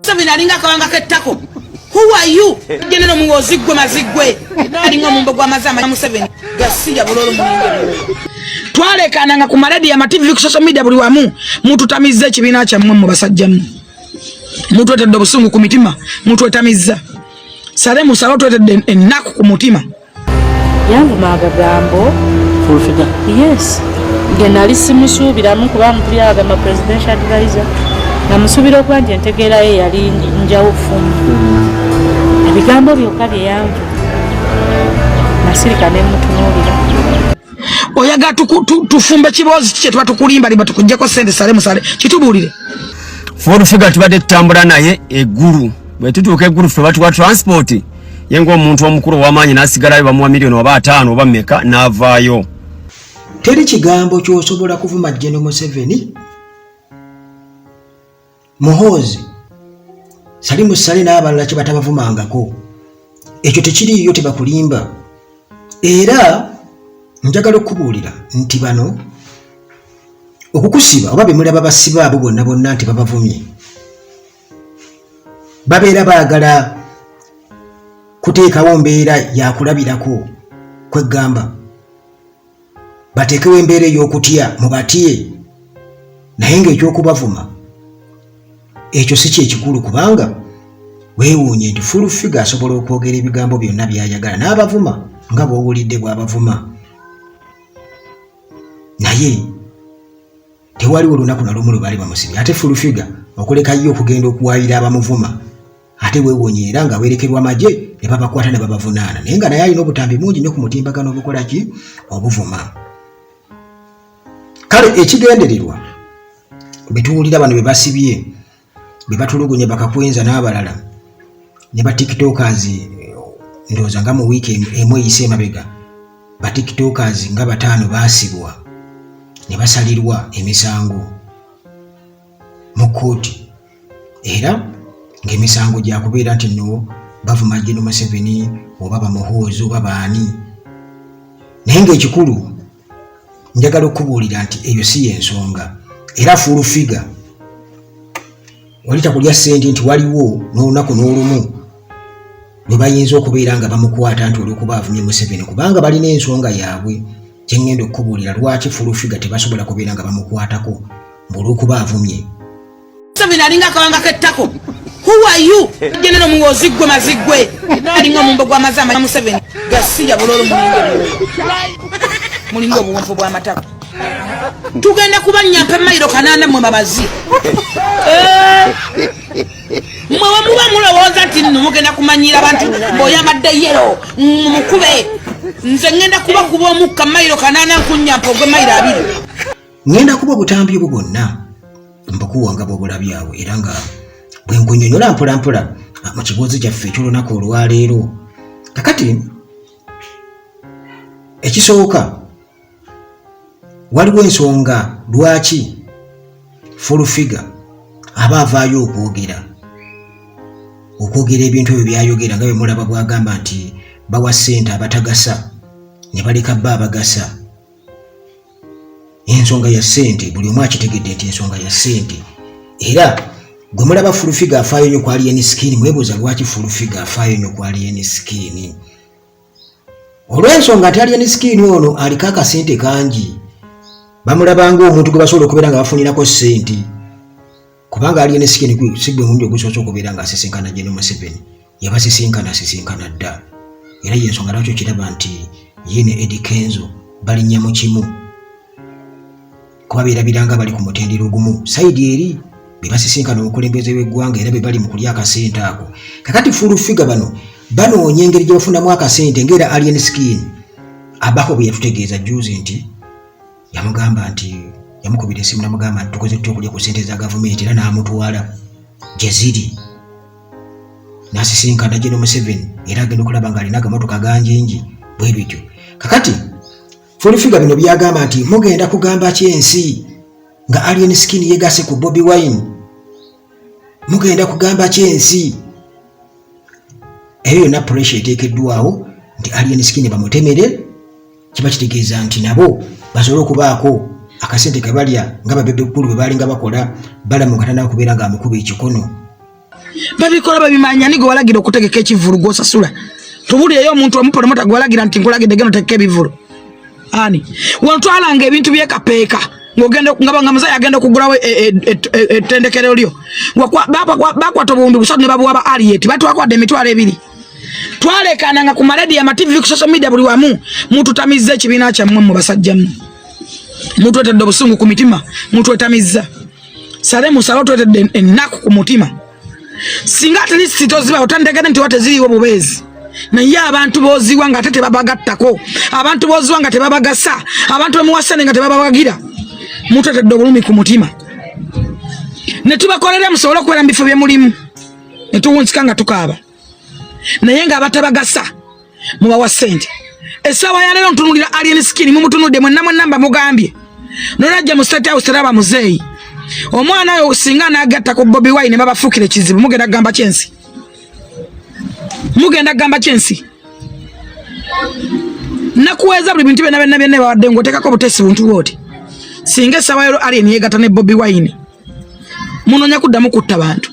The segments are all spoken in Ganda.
Museveni alinga akawanga k'ettako. Who are you? General Muhoozi gwe mazigwe. Alinga omumbo gw'amazzi ama Museveni. Gasiya bulolo mulinga. Twalekananga ku maradi ya TV ku social media buli wamu. Mututamizza ekibiina kyammwe mu basajja mmwe. Mutwetedde obusungu ku mitima. Mutwetamizza. Sale musalo twetedde ennaku ku mutima. Yanvuma agagambo. Full figure. Yes. Nge nali simusuubiramu kuba mutuli agamba presidential advisor. Namusuubira okuba nti entegeera ye yali njawufu. Ebigambo byokka bye yanvuma. Nasirika ne mutunuulira. Oyagala tufumbe kiboozi ki kye tuba tukulimbalimba tukuggyeko ssente sale musale kitubuulire. Full figure tubadde tutambula naye eggulu bwe tutuuka eggulu ffe batuwa transport ye ng'omuntu omukulu ow'amaanyi n'asigalayo bamuwa miliyoni oba 5 oba mmeka n'avaayo. Teri kigambo ky'osobola kuvuma General Museveni, Muhoozi, Salimu Sale n'abalala kye batabavumangako. Ekyo tekiriiyo, tebakulimba. Era njagala okukubuulira nti bano okukusiba oba bemulaba basiba abo bonna bonna nti babavumye, babeera baagala kuteekawo mbeera yakulabirako, kweggamba bateekewo embeera ey'okutya mubatye, naye ng'ekyokubavuma ekyo si kyekikulu, kubanga weewuunye nti Full Figure asobola okwogera ebigambo byonna by'ayagala n'abavuma nga bw'owulidde bw'abavuma, naye tewaliwo olunaku na lumu lwe baali bamusibye. Ate Full Figure okuleka ye okugenda okuwaayira abamuvuma, ate weewuunye era nga awerekerwa magye ne babakwata ne babavunaana, naye nga naye alina obutambi mungi nnyo ku mutimbagano obukola ki obuvuma. Kale ekigendererwa bwe tuwulira bano be basibye, be batulugunya bakakwenza n'abalala ne ba tiktokers, ndowooza nga mu wiiki emu eyise emabega ba tiktokers nga 5 baasibwa ne basalirwa emisango mu kkooti, era ng'emisango gyakubeera nti nno bavuma General Museveni oba bamuhoozi oba baani. Naye ng'ekikulu njagala okukubuulira nti eyo si y'ensonga. Era Full Figure wali takulya ssente nti waliwo n'olunaku n'olumu lwe bayinza okubeera nga bamukwata nti olw'okuba avumye Museveni, kubanga balina ensonga yaabwe kyeŋŋenda okukubuulira lwaki Full Figure tebasobola kubeera nga bamukwatako ng'olw'okuba avumye. Museveni alinga akawanga k'ettako. Who are you? General Muhoozi gwe mazigwe. Alinga omumbo gw'amazzi ama Museveni. Gasiya bulolo mulinga mulinga obuwonvu bw'amatako. Tugenda kubanyampa mayiro 8 mmwe babazi. Mmwe we muba mulowooza nti nno mugenda kumanyira abantu ng'oyambadde yellow mumukube. Nze ngenda kubakuba omukka mayiro 8 nkunnyampa ogwe mayiro 20. Ngenda kuba obutambi obwo bwonna mbukuwa nga bw'obulabye awo, era nga bwe nkunnyonnyola mpola mpola mu kibuuzo kyaffe eky'olunaku olwaleero. Kakati ekisooka, waliwo ensonga lwaki Full Figure aba avaayo okwogera ebintu ebyo byayogera, nga bwe mulaba bw'agamba nti bawa ssente abatagasa ne baleka bba abagasa. Ensonga ya ssente, buli omu akitegedde nti ensonga ya ssente. Era gwe mulaba Full Figure afaayo nnyo ku Alien Skin, mwebuuza lwaki Full Figure afaayo nnyo ku Alien Skin, olw'ensonga nti Alien Skin ono aliko akasente kangi, bamulaba ng'omuntu gwe basobola okubeera nga bafunirako ssente, kubanga Alien Skin si gwe mulundi ogusoose okubeera ng'asisinkana General Museveni. Yabasisinkana asisinkana dda, era yensonga lwaki okiraba nti ye ne Eddy Kenzo balinnya mu kimu, kuba beerabira nga bali ku mutendera ogumu. Side eri be basisinkana omukulembeze w'eggwanga, era be bali mu kulya akasente ako. Kakati Full Figure bano banoonya engeri gye bafunamu akasente, ng'era Alien Skin abaho bwe yatutegeeza juzi nti yamugamba nti yamukubira esimu namugamba nti tukoze tutya okulya ku ssente za gavumenti, era n'amutwala gye ziri n'asisinkana General Museveni, era agenda okulaba ng'alina agamotoka ganjingi bwe bityo. Kakati Full Figure bino byagamba nti mugenda kugamba ki ensi nga Alien Skin yegase ku Bobi Wine, mugenda kugamba ki ensi? Eyo yonna pressure eteekeddwawo nti Alien Skin bamutemere, kiba kitegeeza nti nabo basobole okubaako akasente ke balya nga babebe kkulu bwe baalinga bakola balamu nga tanaba kubeera ng'amukuba ekikono. Babikola babimanya ni gwewalagira okutegeka ekivvulu gw'osasula. Tubulireyo omuntu omu promota gwewalagira nti nkulagidde genda otegeke ebivvulu. Ani? Wantwalanga ebintu by'ekapeeka ng'ogenda nga muzayi agenda okugulawo ettendekero lyo. Bakwata 3000 ne babuwa ba Ariet, batwakwadde 20,000. Twalekananga ku malediyo, amativi, ku social media, buli wamu. Mututamizza ekibiina kyammwe mu basajja mmwe. Mutwetedde obusungu ku mitima, mutwetamizza. Sale musale otwetedde ennaku ku mutima. Singa at least toziba otantegedde nti wateziriiwo bubeezi. Naye abantu b'oziwa nga ate tebabagattako, abantu b'oziwa nga tebabagasa, abantu bemuwasane nga tebabawagira, mutwetedde obulumi ku mutima. Ne tubakolera musobole okubeera mu bifo bye mulimu, ne tuwunzika nga tukaaba, naye ng'abatabagasa mubawa ssente. Essaawa ya leero ntunulira Alien Skin, mumutunudde mwenna mwenna, mbamugambye nolajja mu State House teraba muzeeyi. Omwana oyo singa anaagatta ku Bobi Wine babafuukira ekizibu. Mugenda kugamba kyensi, mugenda kugamba kyensi. Nakuweeza buli bintu byonna byonna byonna bawadde ng'oteekako obuteesi buntu bwoti. Singa essaawa yero Alien yeegatta ne Bobi Wine, munoonya kuddamu kutta bantu.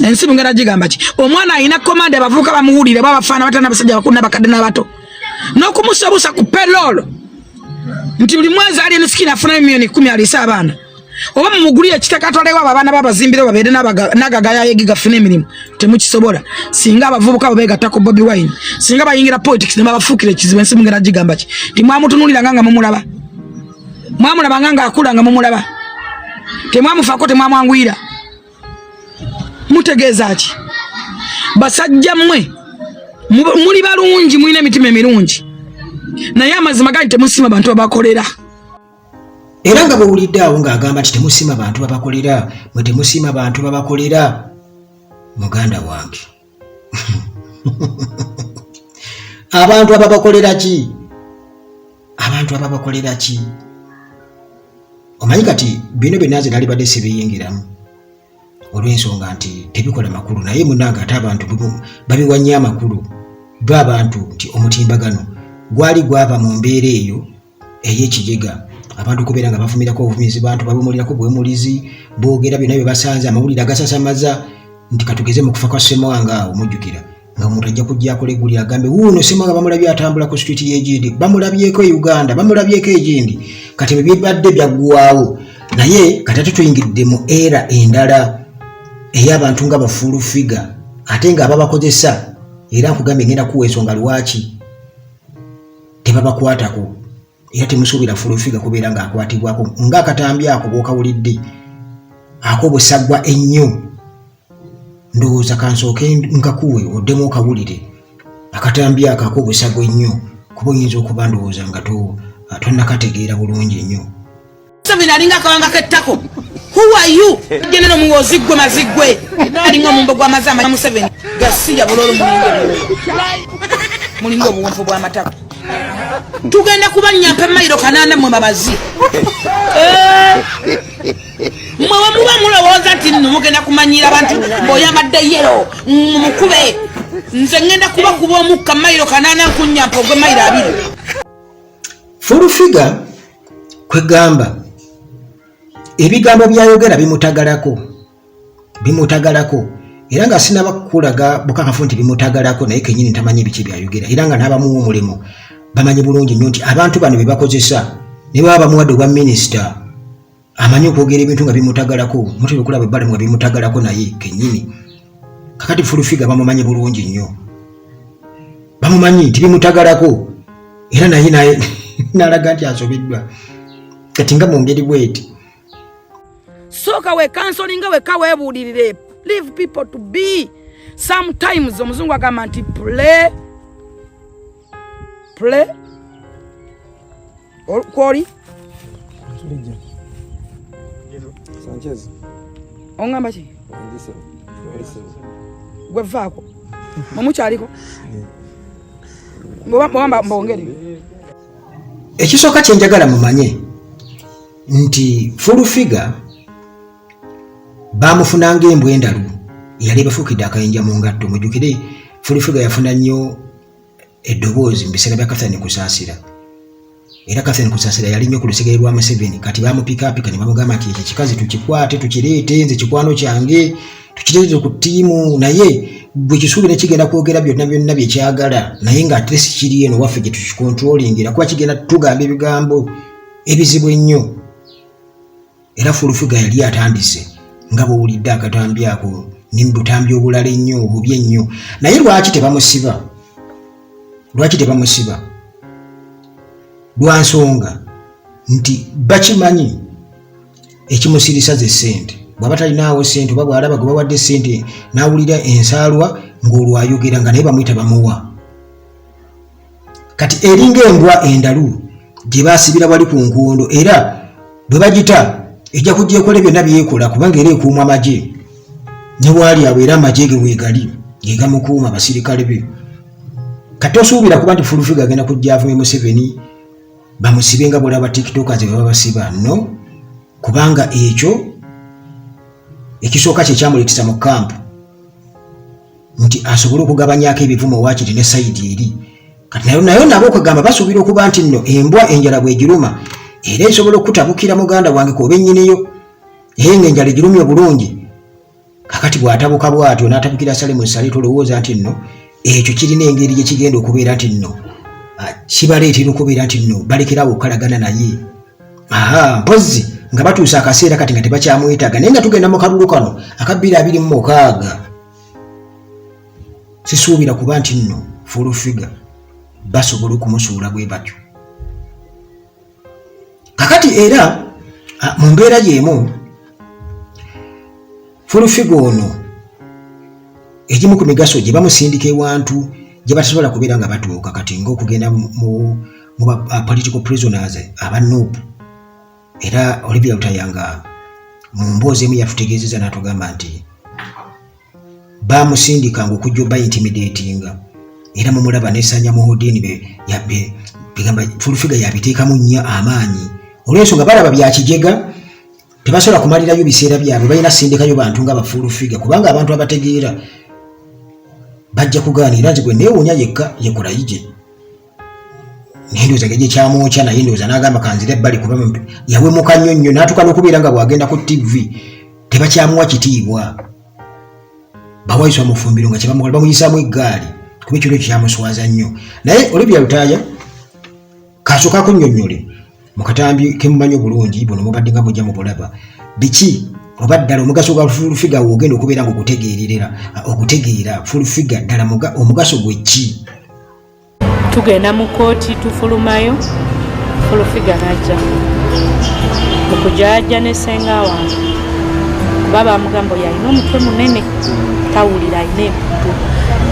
Ensi mugenda gigamba ki? Omwana alina komanda, abavubuka bamuwulire, babafaana batana, abasajja abakulu n'abakadde n'abato, n'okumusabusa ku payroll nti buli mwezi Alien Skin afuna 10,000,000 aliise abaana, oba mumugulire ekitaka atwalewo abo abaana babazimbire babeere n'agagayaayegi gafune emirimu. Temukisobola. Singa abavubuka bo beegatta ku Bobi Wine, singa bayingira politics ne babafuukira ekizibu, ensi mugenda gigamba ki? Nti mwamutunuuliranga nga mumulaba, mwamulabanga ng'akula nga mumulaba, temwamufaako, temwamwanguyira. Mutegeeza ki? Basajja mmwe muli balungi, mulina emitima emirungi, naye amazima gali temusiima bantu babakolera. Era nga bwewulidde awo ng'agamba nti temusiima bantu babakolera, mwe temusiima bantu babakolera. Muganda wange, abantu ababakolera ki? Abantu ababakolera ki? Omanyi kati bino byonna nze nalibadde sibiyingiramu olw'ensonga nti tebikola makulu, naye munange ate abantu babiwa nnyo amakulu. Bo abantu nti omutimbagano gwali gwava mu mbeera eyo ey'ekijega, abantu kubeera nga bavumirako obuvumizi, bantu babumulirako bwemulizi, boogera byonna bye basanze, amawulire agasasamaza nti katugeze mu kufa kwa Ssemwanga awo mujjukira nga omuntu ajja kujja akola eggulire agambe wuuno Ssemwanga bamulabye atambula ku street y'egindi, bamulabyeko e Uganda, bamulabyeko egindi. Kati ebyo bibadde byaggwawo, naye kati ate tuyingidde mu era endala ey'abantu nga bafuulu figa ate nga ababakozesa. Era nkugambye ngenda kuwa ensonga lwaki tebabakwatako, era temusuubira full figure kubeera ng'akwatibwako ng'akatambi ako bw'okawulidde ak'obusagwa ennyo. Ndowooza kansooke nkakuwe oddemu okawulire akatambi ako ak'obusagwa ennyo, kuba oyinza okuba ndowooza nga tonnakategeera bulungi nnyo. Museveni alinga akawanga k'ettako. Who are you? Genero muwozi gwe mazigwe. Alinga omumbo gw'amazzi ama Museveni. Gasiya bulolo mulinga mulinga obuwonvu bw'amatako. Tugenda kubanyampa mayiro 8 mmwe babazi. Mmwe we muba mulowooza nti nno mugenda kumanyiira abantu ng'oyambadde yero mumukube. Nze ngenda kubakuba omukka mayiro 8 nkunyampa ogwe mayiro 2. Full figure kwegamba ebigambo byayogera bimutagalako, bimutagalako, era nga sinaba kukulaga bukakafu nti bimutagalako, naye kenyini ntamanyi biki byayogera. Era nga n'abamuwa omulimu bamanyi bulungi nnyo nti abantu bano be bakozesa ne baba bamuwadde obwa minisita, amanyi okwogera ebintu nga bimutagalako, mutera okulaba ebbali nga bimutagalako naye kenyini. Kakati full figure bamumanyi bulungi nnyo, bamumanyi nti bimutagalako, era naye naye nalaga nti asobeddwa kati nga mu ngeri bweti. Sooka wekansolinga wekka, weebuulirire. Leave people to be. Sometimes omuzungu agamba nti play play kwoli ongamba ki gwe vaako mumukyaliko mbowamba mbongere. Ekisooka kyenjagala mumanye nti full figure bamufunanga embwa endalu eyali ebafuukidde akayinja mu ngatto. Mujjukire full figure yafuna nnyo eddoboozi mu biseera bya Catherine Kusaasira, era Catherine Kusaasira yali nnyo ku lusegere lwa Museveni. Kati bamupikaapika ne bamugamba nti ekyo ekikazi tukikwate tukireete, nze kikwano kyange, Tukitegeeze ku ttiimu, naye gwe kisuubira kigenda kwogera byonna byonna bye kyagala, naye nga ate si kiri eno waffe gye tukikontrolingira, kuba kigenda tugamba ebigambo ebizibu ennyo. Era Fulufiga yali atandise nga bw'owulidde akatambi ako ne mu butambi obulala ennyo obubi ennyo. Naye lwaki tebamusiba? Lwaki tebamusiba? Lwa nsonga nti bakimanyi ekimusirisa ze ssente. Bw'aba talinaawo ssente oba bw'alaba gwe bawadde ssente n'awulira ensaalwa ng'olwo ayogera nga naye bamuyita bamuwa. Kati eringa embwa endalu gye baasibira wali ku nkondo, era bwe bagita ejja kujja ekole byonna byekola, kubanga era ekuumwa magye ne waali awo, era amagye ge weegali ge gamukuuma, abasirikale be. Kati osuubira kuba nti Fulufiga agenda kujja avume Museveni bamusibe nga bwolaba tiktokers bwe babasiba? No, kubanga ekyo ekisooka kye kyamuleetesa mu kampu nti asobole okugabanyako ebivumo waakiri ne sayidi eri. Kati nayo nayo nabo okwegamba basuubira okuba nti nno embwa enjala bwegiruma era esobola okukutabukira muganda wange koba ennyiniyo, naye ng'enjala egirumye obulungi. Kakati bw'atabuka bw'atyo n'atabukira Salimu Sali, tolowooza nti nno ekyo kirina engeri gye kigenda okubeera nti nno kibaleetera okubeera nti nno balekerawo okukalagana naye. Aha, mpozzi nga batuuse akaseera kati nga tebakyamwetaaga. Naye nga tugenda mu kalulu kano aka 2026, sisuubira kuba nti nno full figure basobola okumusuula bwe batyo. Kakati era mu mbeera y'emu, full figure ono egimu ku migaso gye bamusindika ewantu gye batasobola kubeera nga batuuka, kati ng'okugenda mu ba political prisoners aba NUP. Era Olivia Lutaya nga mu mboozi emu yatutegeezeza n'atugamba nti bamusindikanga okujja oba intimidatinga, era mumulaba nesanya Muhudini bigamba full figure yabiteekamu nnyo amaanyi olw'ensonga balaba byakijega, tebasobola kumalirayo biseera byabwe, balina sindikayo bantu nga ba full figure, kubanga abantu abategeera bajja kugaana. Era nze gwe neewuunya yekka yekolayije, naye ndowooza ngeri kyamwokya, naye ndowooza n'agamba kanzire ebbali, kuba yawemuka nnyo nnyo n'atuuka n'okubeera nga bw'agenda ku TV tebakyamuwa kitiibwa. Bawayiswa mu fumbiro nga kyebamukola bamuyisaamu eggaali, kuba ekiro ekyo kyamuswaza nnyo. Naye Olivia Lutaaya kasooka akunnyonnyole mu katambi kemumanyi obulungi buno mubadde nga mujja mubulaba biki oba ddala omugaso gwa full figure wogenda okubeera nga ogutegeerera okutegeera full figure ddala omugaso gwe ki. Tugenda mu kooti, tufulumayo, full figure najja. Mukujja ne senga wange, kuba bamugamba oyo alina omutwe munene, tawulira, alina emputu.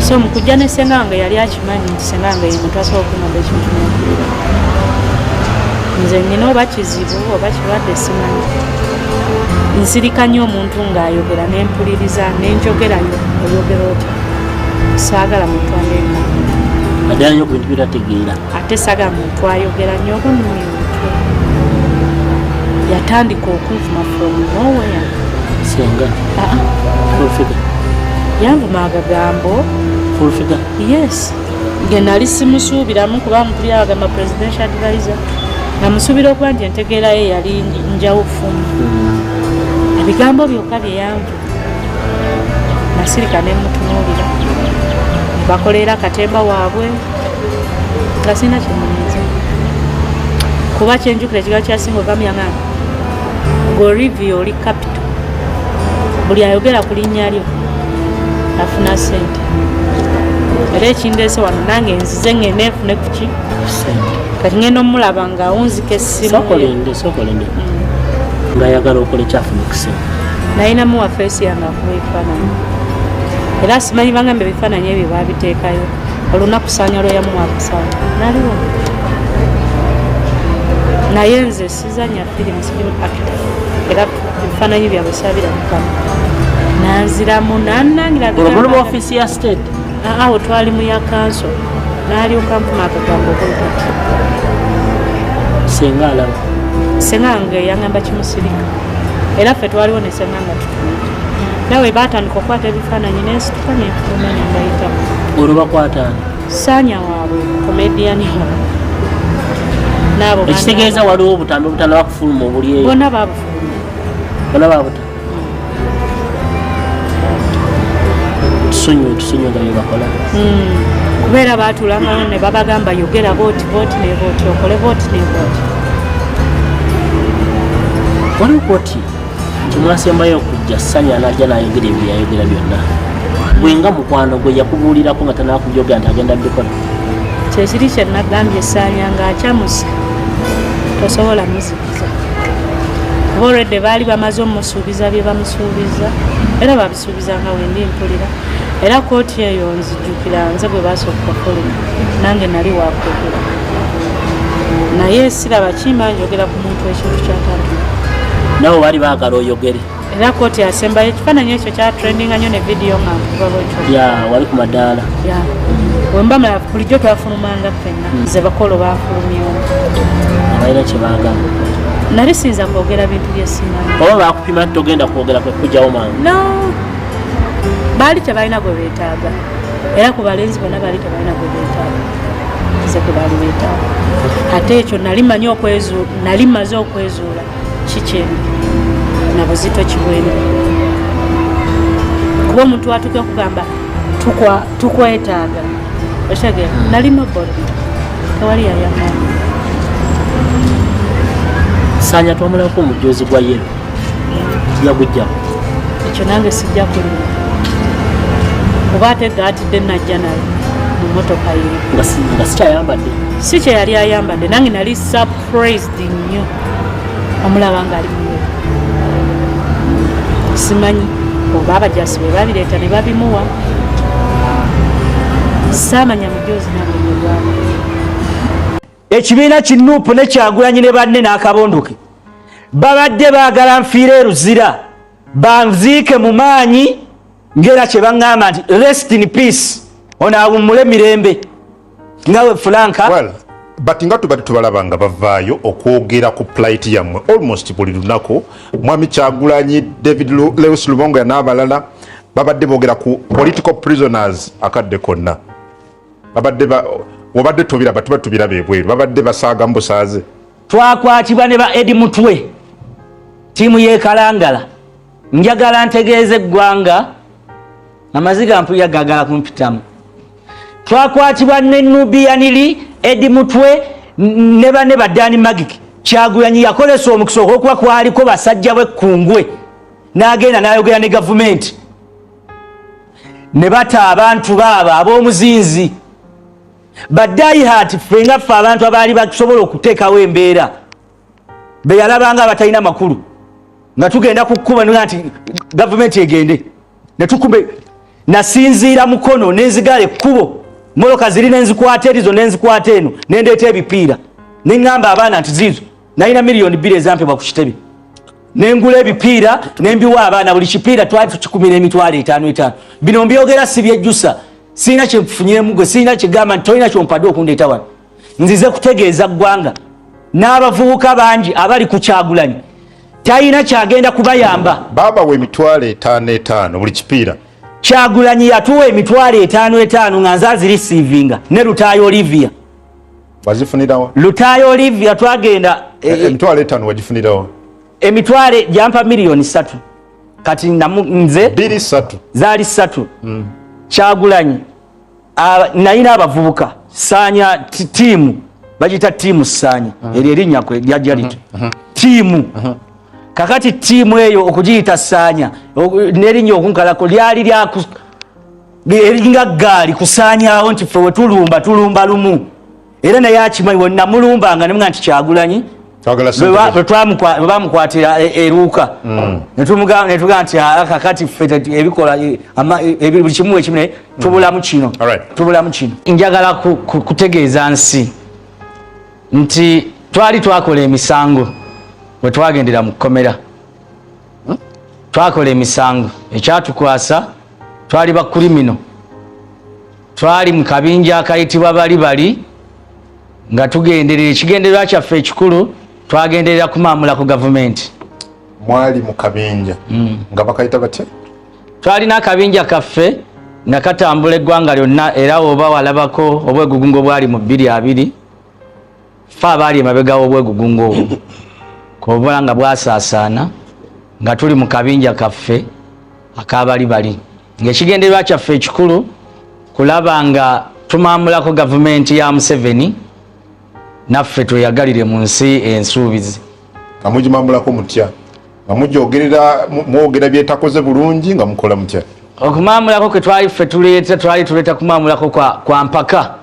So mukujja ne senga wange yali akimanyi nti senga wange ye muntu asobola okungamba ekintu nempulira. Nze nina oba kizibu oba kirwadde simanyi, nsirika nnyo omuntu ng'ayogera nempuliriza nenjogerayo. Oyogera otya? Saagala muntu andeeka. Naddala nnyo ku bintu byetategeera. Ate saagala muntu ayogera nnyo oba nnumya omutwe. Yatandika okunvuma from nowhere. Senga? Ah, ah. Full figure? Yanvuma agagambo. Full figure? Yes, nge nali simusuubiramu, kuba mutuli agamba presidential advisor, nga musuubira okuba nti entegeera ye yali njawufu. Ebigambo byokka bye yanvuma, nasirika nemutunuulira. Bakolera katemba waabwe nga sirina kyemunyiza, kuba kyenjukira ekigambo kyasinga ovamu yangamba, "Golivia, oli capital, buli ayogera ku linnya lyo afuna sente. Era ekindeese wano nange nzize ngende nfune kuki." Sente. Kati ngenda omulaba nga awunzika essimu ye. Sokolinde, sokolinde, ngaayagala okola ekyafuna okusente. Nalinamu wa face yange akuba ebifaananyi, era simanyi bangambe ebifaananyi ebyo babiteekayo olunaku saanya lwe yamuwa akasawo naliwo. Naye nze sizanya firimu, siri actor, era ebifaananyi byabwe saabiramukamu. Nanziramu nanangira. Olwo muli mu ofiisi ya state? Awo twali mu ya kanso, n'alyoka nvuma akagambo bwekati. Senga alaba? Senga wange yangamba kimusirika, era ffe twaliwo ne senga nga tutunze nawe. Batandika okukwata ebifaananyi, nensituka nenfuluma nembayitamu. Olwo bakwataani? Saanya waabwe, comedian waabwe naabo. Ekitegeeza waliwo obutambi obutanaba kufuluma obuli eyo? Bonna babufulumya. Bonna babuta. Tusonyiwe, tusonyiwe nga byebakola. Kubeera baatuulangayo ne babagamba, yogera booti booti ne booti, okole booti ne booti. Waliwo kooti nti mwasembayo okujja, Sanya anajja n'ayogera ebyo byayogera byonna. Gwe nga mukwano gwe, yakubuulirako nga tanakubyogera nti agenda bikola? Kyekiri kye nagambye, Saanya ng'akyamuse tosobola muzikiza, kuba olwedde baali bamaze omusuubiza bye bamusuubiza, era babisuubiza nga wendi mpulira. Era kooti eyo nzijukira nze gwe basooka okufuluma, nange nali wakwogera, naye siraba kimba njogera ku muntu ekintu kyatatu. Nabo baali baagala oyogere. Era kooti yasembayo, ekifaananyi ekyo kyatrendinga nnyo ne vidiyo nga nkuba bwekyo. Ya, wali ku madaala. Ya, wemba mala bulijjo twafulumanga ffenna, nze bakolo bafulumyewo. Abalina kye baagala. Nali siyinza kwogera bintu byesimanyi. Oba bakupima nti togenda kwogera, kwe kujjawo mangu? No, baali tebalina gwe beetaaga, era ku balenzi bonna baali tebalina gwe beetaaga, nze gwe baali beetaaga. Ate ekyo nali manyi nali maze okwezuula kikyendi na buzito kibwendi, kuba omuntu atuuka okugamba tukwetaaga, okitegera? Nali nobody, tewali yali amanyi. Sanya twamulako omujozi gwa yellow, yagujjako. Ekyo nange sijja kulima, kuba ate gaatidde najja naye mu motoka ye. Nga sikyayambadde. Si kye yali ayambadde. Nange nali surprised nnyo omulaba ng'ali mu simanyi oba abajasi bwe babireeta ne babimuwa. Saamanya mujozi nange gwegwaba. Ekibiina ki NUP ne Kyagulanyi ne banne n'akabondoke babadde baagala nfiire eruzira, banziike mu maanyi, ngera kye baŋŋamba nti rest in peace, ono awummule mirembe nga we Fulanka. Well, but nga tubadde tubalaba nga bavaayo okwogera ku plight yammwe almost buli lunaku, Mwami Kyagulanyi, David Lewis Lubongoya n'abalala babadde boogera ku political prisoners akadde konna. Babadde wabadde tobiraba, tuba tubiraba ebweru, babadde basaaga mu busaaze. Twakwatibwa ne ba Edi Mutwe, ttiimu y'ekalangala. Njagala ntegeeza eggwanga, amaziga mpulira gagala kumpitamu. Twakwatibwa ne Nubianili, Edi Mutwe ne bane badani Magik. Kyagulanyi yakozesa omukisa olwokuba kwaliko basajja bwekungwe, n'agenda n'ayogera ne gavumenti ne bata abantu baabo ab'omuzinzi badaihat. Ffe nga ffe abantu abaali basobola okuteekawo embeera, beyalabanga abatalina makulu, nga tugenda ku kkuba nti gavumenti egende netukumbe. Nasinziira Mukono nenzigala ekkubo, moloka ziri nenzikwata erizo, nenzikwata eno, nendeeta ebipiira, neŋŋamba abaana nti ziizo. Nalina 2 miliyoni ezampebwa ku kitebe, nengula ebipiira nembiwa abaana. Buli kipiira twali tukikumira 5,000 etaano. Bino mbyogera si byejjusa, sirina kyenfunyiremu gwe, sirina kyegamba nti tolina kyompadde okundeeta wano. Nzize kutegeeza ggwanga n'abavubuka bangi abali ku Kyagulanyi, talina kyagenda kubayamba. Babawa 5,000 etaano buli kipiira. Kyagulanyi yatuwa 5,000 etaano nga nze azirisiivinga ne Lutaaya Olivia. Wazifunirawa? Lutaaya Olivia twagenda. 5,000 wagifunirawa? Emitwalo gyampa 3 miliyoni kati nze Bbiri, ssatu. Zaali ssatu. Kyagulanyi nalina abavubuka Saanya, tiimu bagiyita tiimu Saanya, eryo erinnya kwe lyajja lityo, tiimu. Kakati tiimu eyo okugiyita Saanya, n'erinnya okunkalako lyali lyaku eringa gaali kusaanyaawo nti ffe wetulumba tulumba lumu. Era naye akimanyi, wenamulumbanga nemuga nti Kyagulanyi Twagala ssente. Lwe bamukwatira eruuka, netugamba nti, "Ah, kakati ffe ebikola buli kimu ekimu, naye tubulamu kino." Tubulamu kino. Njagala kutegeeza nsi nti twali twakola emisango bwe twagendera mu kkomera. Twakola emisango, ekyatukwasa twali bakulimino, twali mu kabinja akayitibwa bali bali, nga tugenderera ekigendererwa kyaffe ekikulu, twagenderera kumaamula ku gavumenti. Mwali mu kabinja nga bakayita batya? Twalina akabinja kaffe nga katambula eggwanga lyonna, era oba walabako obwegugungo bwali mu 2020, fe abaali emabega w'obwegugungo obwo, koba nga bwasaasaana, nga tuli mu kabinja kaffe akabali bali. Ng'ekigendererwa kyaffe ekikulu kulaba nga tumaamulako gavumenti ya Museveni naffe tweyagalire mu nsi ensuubizi. Nga mugimamulako mutya? Nga mugyogerera, mwogera byetakoze bulungi, nga mukola mutya? Okumaamulako kwe twali ffe tuleeta, twali tuleeta kumaamulako kwa mpaka.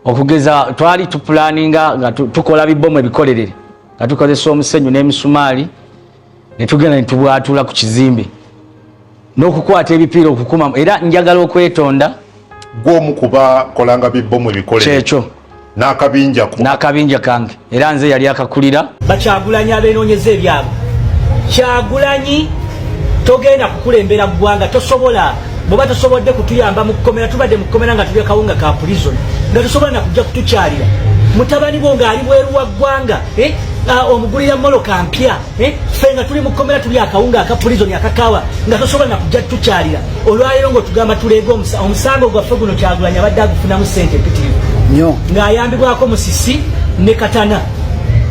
Okugeza twali tupulaninga nga tukola bibomu ebikolerere nga tukozesa omusenyu n'emisumaali ne tugenda ne tubwatula ku kizimbe n'okukwata ebipiira okukuma. Era njagala okwetonda gwomu kubakolanga bibomu ebikolere kyekyo n'akabinja ko n'akabinja kange, era nze yali akakulira. Bakyagulanyi abenoonyeza ebyabwe. Kyagulanyi togenda kukulembera ggwanga, tosobola. Bw'oba tosobodde kutuyamba mu kkomera, tubadde mu kkomera nga tulya kawunga ka prison, nga tosobola na kujja kutukyalira. Mutabani wo ng'ali bweru wa ggwanga, omugulira mmotoka mpya, ffe nga tuli mu kkomera tulya akawunga aka prison akakawa, nga tosobola na kujja kutukyalira. Olwaleero ng'otugamba tuleege omusango gwaffe guno. Kyagulanyi abadde agufunamu ssente empitirivu nnyo ng'ayambibwako Musisi ne Katana.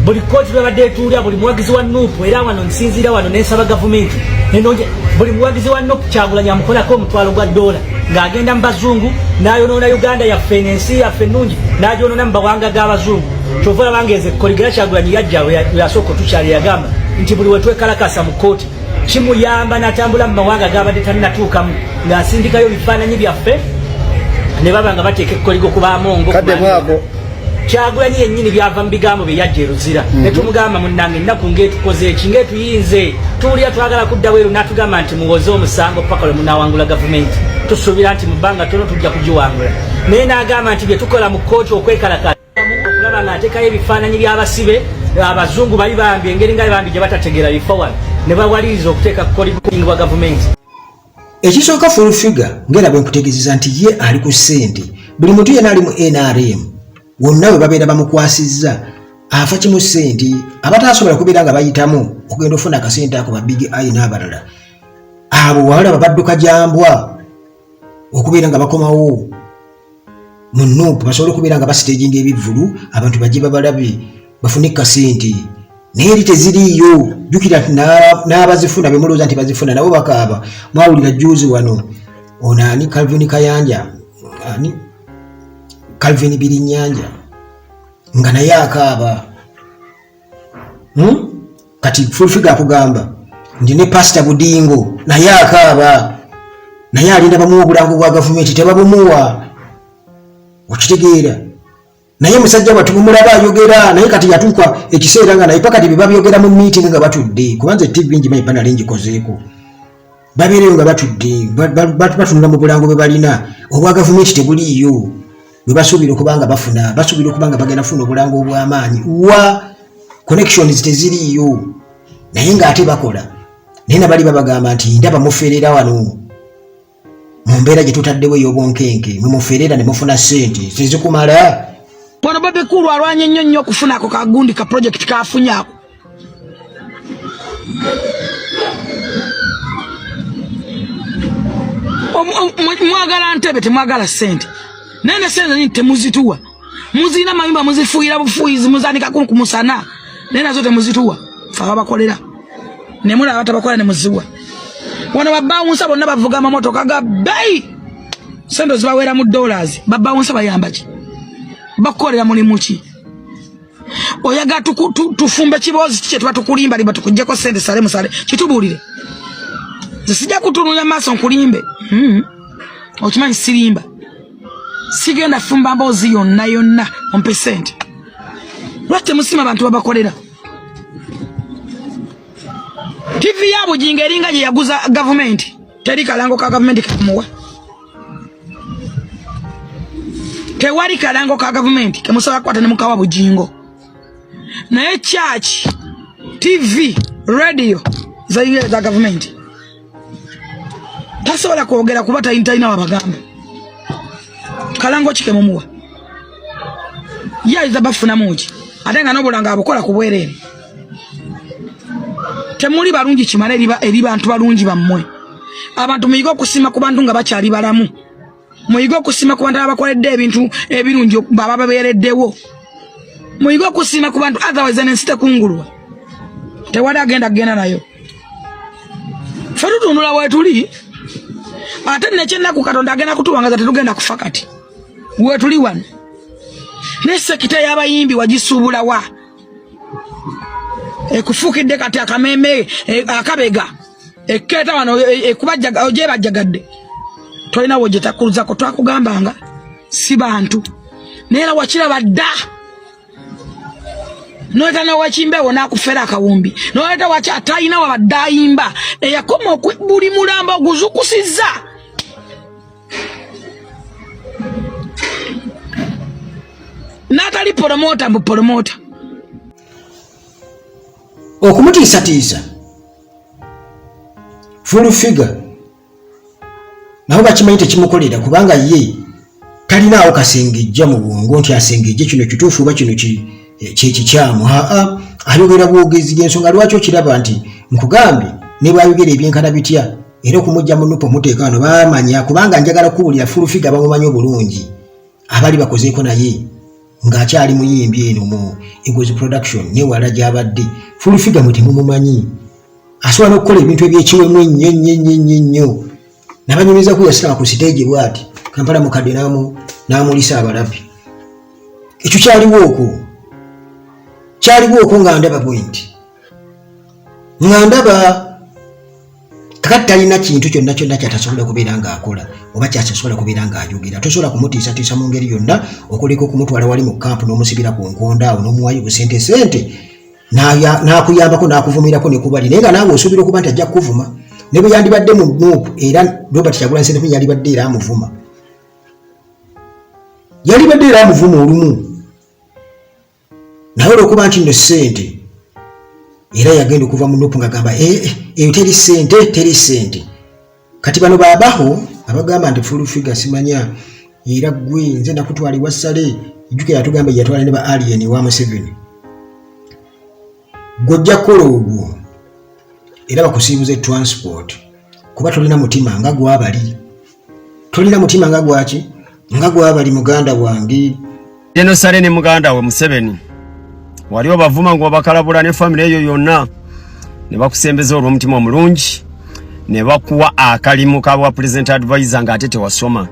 Buli kooti lwebadde etuulya, buli muwagizi wa NUP, era wano nsinziira wano nensaba gavumenti nenonje, buli muwagizi wa NUP Kyagulanyi amukolako $1,000 ng'agenda mu bazungu n'ayonoona Uganda yaffe n'ensi yaffe ennungi, n'agyonoona mu bawanga g'abazungu. Kyova olaba nga eze koligera Kyagulanyi yajja we yasooka otukyalira, yagamba nti buli wetwekalakasa mu kooti kimuyamba n'atambula mu mawanga g'abadde tannatuukamu ng'asindikayo ebifaananyi byaffe ne baba nga bateeka ekkoligo ku bamongo. Kadde bwako. Kyagulanyi yennyini byava mu bigambo bye yajja e Luzira ne tumugamba, munnange, ennaku ng'etukoze eki, ng'etuyinze, tuwulira twagala kudda bweru, n'atugamba nti muwoze omusango paka lwe munaawangula gavumenti. Tusuubira nti mu bbanga ttono tujja kugiwangula. Naye n'agamba nti bye tukola mu kkooti okwekalakasa okulaba ng'ateekayo ebifaananyi by'abasibe, abazungu bali bambi engeri nga bambi gye batategeera bifo wano ne bawaliriza okuteeka kukoligwa gavumenti. Ekisooka, Full Figure ngera bwe nkutegeezeza nti ye ali ku ssente. Buli muntu yenna ali mu NRM wonna we babeera bamukwasizza afa kimu, ssente. Abataasobola kubeera nga bayitamu okugenda ofuna akasente ako, ba Big Eye n'abalala abo, walaba badduka jambwa okubeera nga bakomawo mu NUP basobole okubeera nga basiteginga ebivvulu, abantu bajje babalabe bafune kasente. Naye eri teziriiyo. Jjukira nti n'abazifuna bemulowooza nti bazifuna nabo bakaaba. Mwawulira juzi wano ono ani, Calvin Kayanja, ani, Calvin Birinyanja, nga naye akaaba. Kati Full Figure akugamba nti ne Pasita Budingo naye akaaba, naye alinda bamuwa obulango bwa gavumenti, tebabumuwa. Okitegeera? Naye musajja wattu mumulaba ayogera, naye kati yatuuka ekiseera nga naye pakati bye babyogera mu meeting nga batudde, kuba nze TV ngimanyi, panali ngikozeeko, babeereyo nga batudde batunula mu bulango bwe balina. Obwa gavumenti tebuliiyo bwe basuubira okuba nga bafuna, basuubira okuba nga bagenda kufuna obulango obw'amaanyi, wa connections teziriiyo, naye ng'ate bakola. Naye nabali babagamba nti ndaba muferera wano mu mbeera gye tutaddewo ey'obunkenke, mwe muferera ne mufuna ssente tezikumala. Wano Bebe Cool alwanye nnyo nnyo okufuna ako kagundi ka project kafunye ako. Mwagala ntebe, temwagala ssente, naye ne ssente nini temuzituwa. Muzirina mayumba, muzifuuyira bufuuyizi, muzanikako ku musana, naye nazo temuzituwa. Fe ababakolera ne mulaba tabakola ne muziwa. Wano babawunsa bonna bavuga amamotoka ga bbeeyi, ssente zibaweera mu dollars. Babawunsa bayamba ki? Bakukolera mulimu ki? Oyagala tufumbe kiboozi ki kyetuba tukulimba limba tukuggyeko ssente sale musale? Kitubuulire. Nze sijja kutunulira maaso nkulimbe. Okimanyi sirimba, sigenda fumba mboozi yonna yonna ompe ssente. Lwaki temusima abantu babakolera? TV ya Bugingo eringa gye yaguza gavumenti, teri kalango ka gavumenti kamuwa, tewali kalango ka gavumenti kemusobola kukwata ne mukawa Bugingo. Naye church, TV, radio zayiye za gavumenti, tasobola kwogera kuba talina wabagamba. Kalango ki kemumuwa? Ye ayinza bafunamu ki ate nga n'obulanga abukola ku bwereere? Temuli balungi kimala eri bantu balungi bammwe. Abantu muyige okusiima ku bantu nga bakyali balamu, muyige okusiima ku bantu ababakoledde ebintu ebirungi baba babeereddewo, muyige okusiima ku bantu, otherwise ensi tekungulwa, tewali agenda kugenda nayo. Ffe tutundula wetuli. Ate nekyenaku Katonda agenda kutuwangaza, tetugenda kufa. Kati wetuli wano ne sector y'abayimbi wagisuubulawa, ekufuukidde kati akameeme akabega ekkeeta wano ogyebajjagadde, tolina wogyetakkuluzako. Twakugambanga si bantu, naye era wakiraba dda. Noleeta nowakimbeewo nakufera akawumbi, noleeta waki atalina wabadde ayimba eyakoma buli mulambo oguzukusizza. N'atali promoter mbu promoter. Okumutiisatiisa full figure nabo bakimanyi tekimukolera, kubanga ye talinaawo kasengejja mu bwongo nti asengejje kino kituufu oba kino kyekikyamu. Aa, ayogera bwogezi. Yensonga lwaki okiraba nti nkugambye ne bwayogera ebyenkana bitya, era okumujja mu NUP omuteeka wano bamanya, kubanga njagala kuwulira full figure bamumanyi obulungi, abali bakozeeko naye ng'akyali muyimbi eno mu Eagles Production newala gy'abadde. Full figure mwe temumumanyi, asobola n'okukola ebintu ebyekiwemu ennyo ennyo ennyo ennyo ennyo. Nabanyumizaku yasitama ku siteegi bw'ati Kampala mukadde n'amulisa abalabi. Ekyo kyaliwo okwo, kyaliwo okwo nga ndaba bwe nti nga ndaba. Kakati talina kintu kyonna kyonna kyatasobola kubeera ng'akola oba kyasobola kubeera ng'ayogera. Tosobola kumutiisatiisa mu ngeri yonna okuleka okumutwala wali mu kampu n'omusibira ku nkonda awo n'omuwayo busente sente n'akuyambako n'akuvumirako ne kubali, naye nga naawe osuubira okuba nti ajja kukuvuma. Ne bwe yandibadde mu NUP, era Robert Kyagulanyi Ssentamu yalibadde era amuvuma, yalibadde era amuvuma olumu, naye olwokuba nti nno ssente, era yagenda okuva mu NUP ng'agamba, eh, eh, eyo teri ssente, teri ssente. Kati bano babaho abagamba nti full figure simanya era gwe nze nakutwala ewa Sale. Jjukira yatugamba yatwala ne ba alien wa Museveni. Gw'ojja kukola ogwo era bakusiibuze transport, kuba tolina mutima nga gwabali, tolina mutima nga gwaki, nga gwabali, muganda wange. General Saleh ne muganda we Museveni wali obavuma ng'obakalabula ne famire eyo yonna, ne bakusembeza olw'omutima omulungi ne bakuwa akalimu ka bwa president advisor ng'ate tewasoma.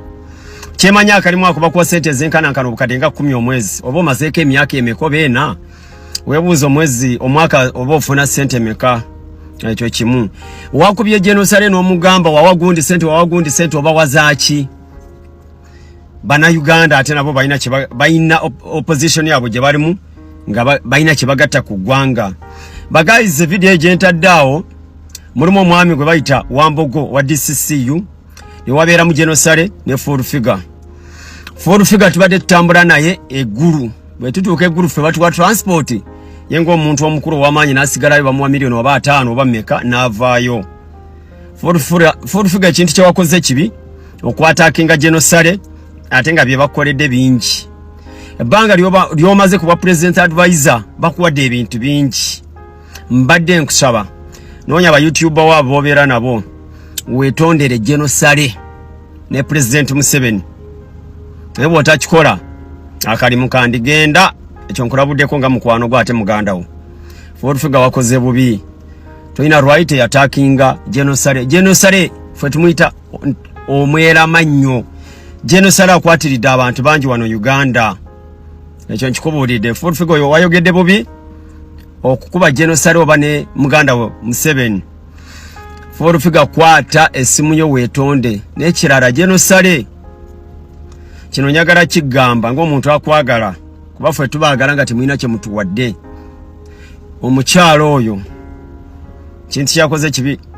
Kyemanyi akalimu ako bakuwa sente ezenkanankana obukadde nga 10 omwezi, oba omazeeko emyaka emeka oba ena, weebuuza omwezi omwaka oba ofuna sente meka. Ekyo kimu. Wakubye General Saleh n'omugamba wawa gundi sente, wawa gundi sente, oba wazaaki? Bannayuganda ate nabo balina balina opposition yaabwe gye balimu nga balina kye bagatta ku ggwanga. Bagayize vidiyo gyentadde awo, mulimu omwami gwe bayita Wambogo wa DCCU, ne wabeeramu General Saleh ne full figure. Full figure tubadde tutambula naye eggulu, bwe tutuuka eggulu ffe batuwa transport, ye ng'omuntu omukulu ow'amaanyi n'asigalayo, bamuwa miliyoni oba 50 oba mmeka n'avaayo. Full figure, ekintu kye wakoze kibi okwattackinga General Saleh, ate nga bye bakukoledde bingi. Ebbanga ly'omaze kuba president advisor bakuwadde ebintu bingi. Mbadde nkusaba noonya ba YouTuber waabo bobeera nabo, weetondere General Saleh ne President Museveni, naye bw'otakikola akalimu kandigenda. Ekyo nkulabuddeko nga mukwano gwo ate muganda wo. Full figure, wakoze bubi, tolina right yattackinga General Saleh. General Saleh ffe tumuyita omweramannyo. General Saleh akwatiridde abantu bangi wano Uganda, ekyo nkikubuulidde. Full figure oyo wayogedde bubi okukuba General Saleh oba ne muganda we Museveni. Full figure, kwata essimu yo weetonde. N'ekirala, General Saleh, kino njagala kiggamba ng'omuntu akwagala, kuba ffe tubaagala nga temulina kye mutuwadde. Omukyalo oyo kintu kyakoze kibi.